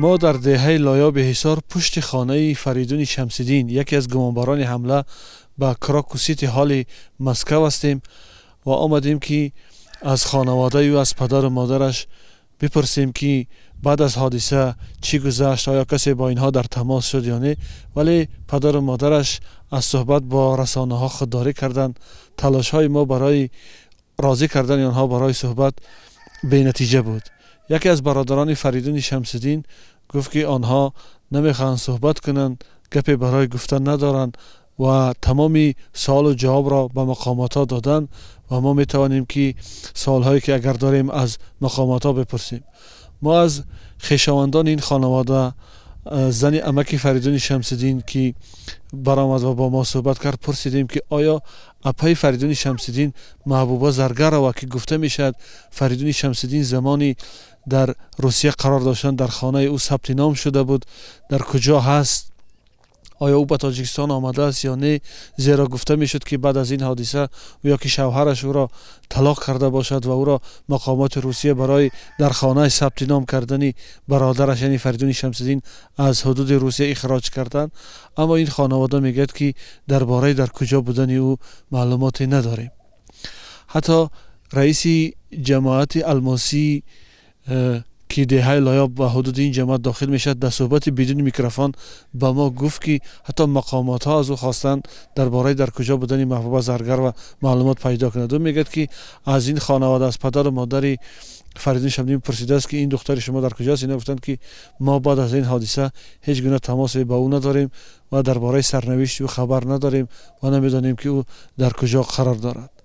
Мо дар деҳаи Лоёби Ҳисор, пушти хонаи Фаридуни Шамсиддин, яке аз гумонбарони ҳамла ба Крокус Сити Ҳоли Москав ҳастем ва омадем, ки аз хонаводаи ӯ, аз падару модараш бипурсем, ки баъд аз ҳодиса чӣ гузашт, оё касе бо инҳо дар тамос шуд ё не. Вале падару модараш аз суҳбат бо расонаҳо худдорӣ карданд. Талошҳои мо барои розӣ кардани онҳо барои суҳбат бенатиҷа буд. Яке аз бародарони Фаридуни Шамсиддин гуфт, ки онҳо намехоҳанд суҳбат кунанд, гапе барои гуфтан надоранд ва тамоми суолу ҷавобро ба мақомотҳо доданд ва мо метавонем, ки суолҳое ки агар дорем, аз мақомотҳо бипурсем. Мо аз хешовандони ин хонавода, зани амаки Фаридуни Шамсиддин, ки баромад ва бо мо суҳбат кард, пурсидем, ки оё апаи Фаридуни Шамсиддин Маҳбуба Заргарова, ки гуфта мешавад, Фаридуни Шамсиддин замони дар Русия қарор доштан дар хонаи ӯ сабти ном шуда буд, дар куҷо ҳаст, оё ӯ ба Тоҷикистон омадааст ё не, зеро гуфта мешуд, ки баъд аз ин ҳодиса ё ки шавҳараш ӯро талоқ карда бошад ва ӯро мақомоти Русия барои дар хонааш сабти ном кардани бародараш, яъне Фаридуни Шамсиддин, аз ҳудуди Русия ихроҷ карданд. Аммо ин хонавода мегӯяд, ки дар бораи дар куҷо будани ӯ маълумоте надорем. Ҳатто раиси ҷамоати Алмосӣ, ки деҳаи Лоёб ба ҳудуди ин ҷамоат дохил мешавад, дар суҳбати бидуни микрофон ба мо гуфт, ки ҳатто мақомотҳо аз ӯ хостанд дар бораи дар куҷо будани Маҳбуба Заргарова маълумот пайдо кунад. Ӯ мегӯяд, ки аз ин хонавода, аз падару модари Фаридун Шамсиддин пурсидааст, ки ин духтари шумо дар куҷоаст. Ино гуфтанд, ки мо баъд аз ин ҳодиса ҳеҷ гуна тамосе ба ӯ надорем ва дар бораи сарнавишти ӯ хабар надорем ва намедонем, ки ӯ дар куҷо қарор дорад.